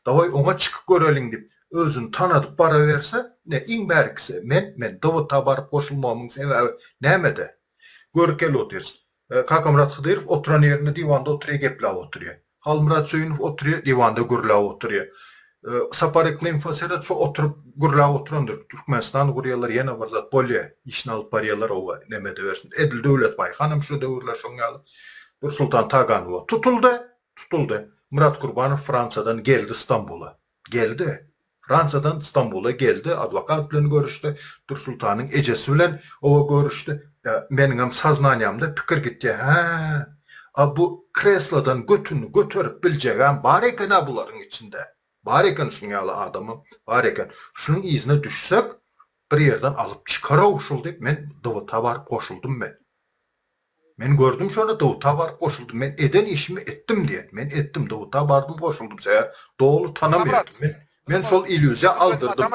Dawaý oňa çykyp göreliň diýip, özüni tanadyp baraberse, ine, iň bärkisi, men, men DWT-a baryp goşulmagymyň sebäbi nämede? Görüp gelip otyrys. Kakamyrat Hydyrow oturan ýerinde diwanda oturýar, gepläp oturýar. Halmyrat Söýünow oturýar, diwanda gürläp oturýar. Sapar Yklymowa seret, şo oturyp gürläp oturandyr. Türkmenistan gurýarlar, ýene bir zat bolýar. Işini alyp barýarlar, oba neme edebersin. Edil Döwletbaý hanam şo döwürler şoň ýaly. Nursultan Taganowa tutuldy, tutuldy. Myrat Kurbanow Fransiýadan geldi Stambula. Geldi. Fransiýadan Stambula geldi, adwokat bilen görüşdi, Dursultanyň ejesi bilen oba görüşdi. Meniňem soznaniýamda pikir gitýär, hä, a bu kreslodan götüni göterip biljegem bar eken-ä bularyň içinde. Bar eken şunuň ýaly adamam bar eken. Şunuň yzyna düşsek, bir ýerden alyp çykar-ow şul diýip, men DWT-a baryp goşuldym men. Men gördüm şony Dawuta baryp goşuldym men eden işimi etdim diýen men etdim Dawuta bardym goşuldym sebäbi doly tanamaýardym men men şol illýuziýa aldyrdym.